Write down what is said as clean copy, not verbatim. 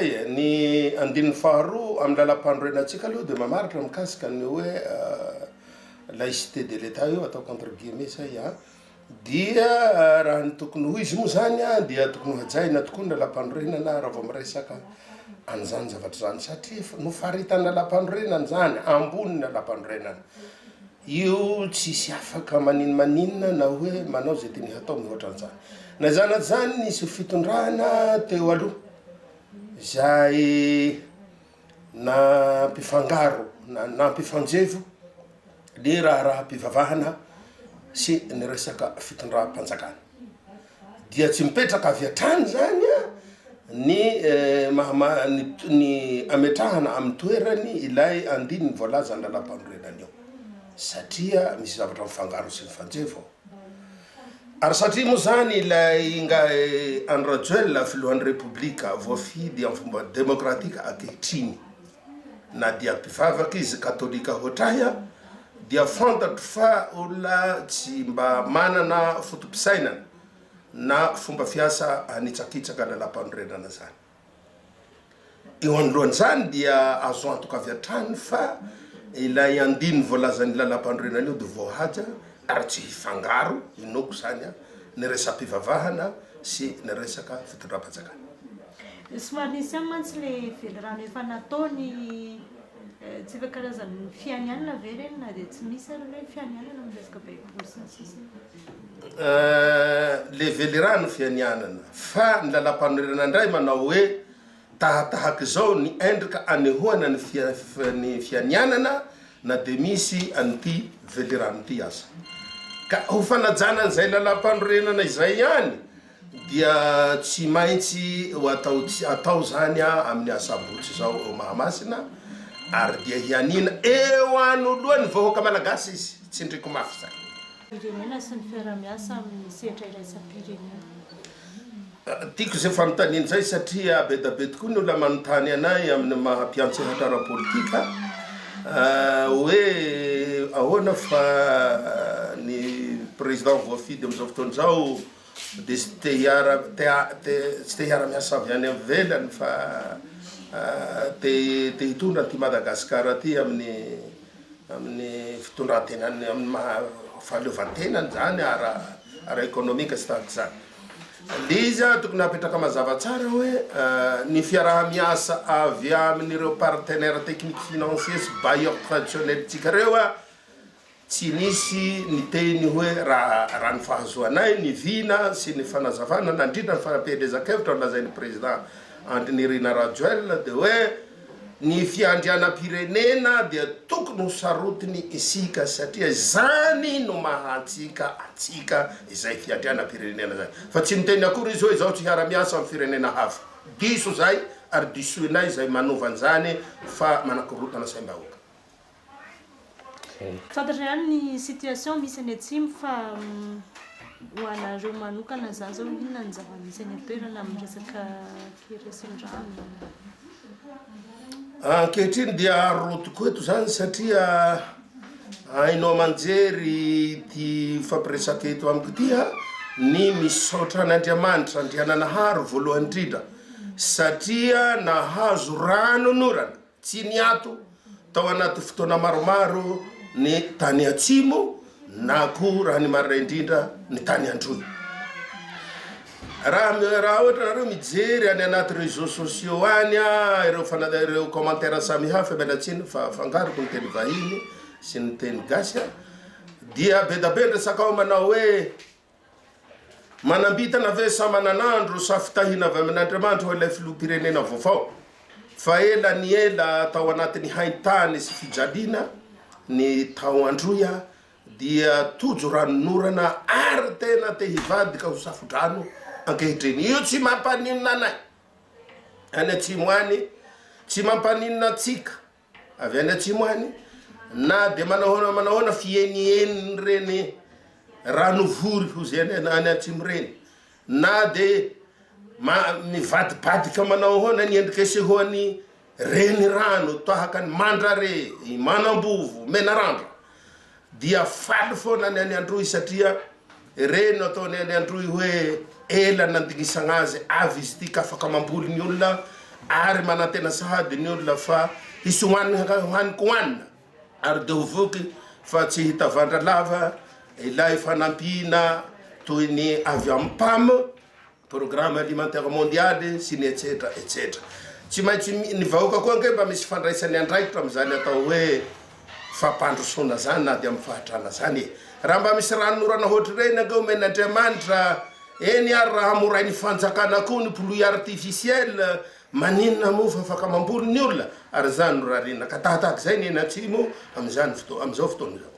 Ny andininy faharoa amin'ny lalam-panorenantsika aloha dia mamaritra mikasika ny hoe laïcité de l'Etat io, ataoko entre guillemets zay an, dia raha ny tokony ho izy moa zany an dia tokony ho hajaina tokoa ny lalam-panorenana raha vao miresaka an'izany zavatra izany satria nofaritan'ny lalam-panorenana izany, ambony ny lalam-panorenana. Io tsisy afaka maninomaninona na hoe manao izay tiany hatao mihoatra an'izany. Na izany na tsy izany nisy fitondrana teo aloha izay nampifangaro na nampifanjevo ny raharaham-pivavahana sy ny resaka fitondram-panjakana. Dia tsy mipetraka avy hatrany zany ny maha ny ametrahana amin'ny toerany ilay andininy voalazan'ny lalàmpanorenana io satria misy zavatra mifangaro sy mifanjevo ao. Ary satria moa zany ilay ingahy Andry Rajoelina filohan'ny Repoblika voafidy amin'ny fomba demokratika ankehitriny na dia mpivavaka izy katolika hoatr'ahy dia fantatro fa olona tsy mba manana foto-pisainana na fomba fiasa hanitsakitsaka lalampanorenana zany. Eo anoloan'izany dia azo antoka avy hatrany fa ilay andininy voalazan'ny lalampanorenana io dia voahaja ary tsy hifangaro, inoako izany, ny resa-pivavahana sy ny resaka fitondram-panjakana. Somary nisy ihany mantsy ilay velirano efa nataony, tsy efa karazan'ny fianianana ve ireny na dia tsy misy ary hoe fianianana amin'ny resaka baiboly sy ny sisa. Le velirano fianianana fa ny lalampanorenana indray manao hoe tahatahaka izao ny endrika anehoana ny ny fianianana na dia misy an'ity velirano ity aza. Ka ho fanajana an'izay lalampanorenana izay ihany dia tsy maintsy ho atao atao izany amin'ny asabotsy izao eo Mahamasina ary dia hianiana eo anoloan'ny vahoaka malagasy izy, tsindriko mafy izany. Firenena sy ny fiaraha-miasa amin'ny sehatra iraisam-pirenena. Tiako izay fanontaniana izay satria be da be tokoa ny olona manontany anay amin'ny maha mpiantsehatra ara-politika hoe ahoana fa ny président voafidy amin'izao fotoana izao dia tsy te hiara te te tsy te hiara-miasa avy any ivelany fa te te hitondra an'ity Madagasikara ity amin'ny amin'ny fitondran-tenany amin'ny maha fahaleovantenany izany ara ara ekonomika sy tahaka izany. Le izy a tokony hapetraka mazava tsara hoe ny fiaraha-miasa avy amin'ireo partenaires techniques financiers sy bailleurs traditionnels tsika ireo a Tsy nisy niteny hoe raha raha ny fahazoanay ny vina sy ny fanazavana nandritra ny fampielezan-kevitra nolazain'ny Président Andry Nirina Rajoelina dia hoe ny fiandrianam-pirenena dia tokony ho sarotiny isika satria izany no maha antsika antsika izay fiandrianam-pirenena izay fa tsy niteny akory izy hoe izaho tsy hiara-miasa amin'ny firenena hafa. Diso izay ary disoinay izay manova an'izany fa manakorontana saim-bahoaka. Fantatra ihany ny situation misy any atsimo fa ho anareo manokana izany izao inona ny zava-misy any an-toerana amin'ny resaka kere sy ny rano? Ankehitriny dia arotoko eto izany satria haino aman-jery ity fampiresaka eto amiko ity ny misaotra an'Andriamanitra Andriananahary voalohany indrindra satria nahazo ranonorana Tsy niato tao anaty fotoana maromaro ny tany atsimo na koa raha ny marina indrindra ny tany androy. Raha raha ohatra nareo mijery any anaty réseaux sociaux any ireo fana ireo commentaires samihafa miala tsiny fa afangaroko ny teny vahiny sy ny teny gasy dia be da be ny resaka ao manao hoe Manam-bintana ve sa manan'andro sa fitahiana avy amin'Andriamanitra ho ilay filoham-pirenena vaovao? Fa ela ny ela tao anatin'ny haintany sy fijaliana ny tao Androy dia tojo ranonorana ary tena te hivadika ho safodrano ankehitriny. Io tsy mampaninona anay any atsimo any, tsy mampaninona antsika. Avy any atsimo any, na dia manahoana manahoana fihenihenin'ireny ranovory hozy any any atsimo ireny, na dia ma- mivadibadika manao ahoana ny endrika isehoan'ny renirano tahaka ny Mandrare, i Manambovo, Menarandra, dia faly foana ny any Androy satria ireny no ataony any Androy hoe ela nandignisagna azy, avy izy ity ka afaka mamboly ny olona, Ary manantena sahady ny olona fa hisy hohanina hohanin-kohanina ary dia ho voky fa tsy hitavandra lava ilay fanampiana toy ny avy amin'ny PAM, Programme Alimentaire Mondial, sy ny etsetra etsetra. Tsy maintsy ny vahoaka koa ange mba misy fandraisany andraikitra amin'izany atao hoe fampandrosoana zany na dia amin'ny fahatrana zany e. Raha mba misy ranonorana hoatr'ireny ange omen'Andriamanitra, eny ary raha hamorain'ny fanjakana koa ny pluie artificielle, maninona moa fa afaka mamboly ny olona, ary izany no rarina ka tahatahak'izay ny eny atsimo amin'izany fotoa amin'izao fotoana izao.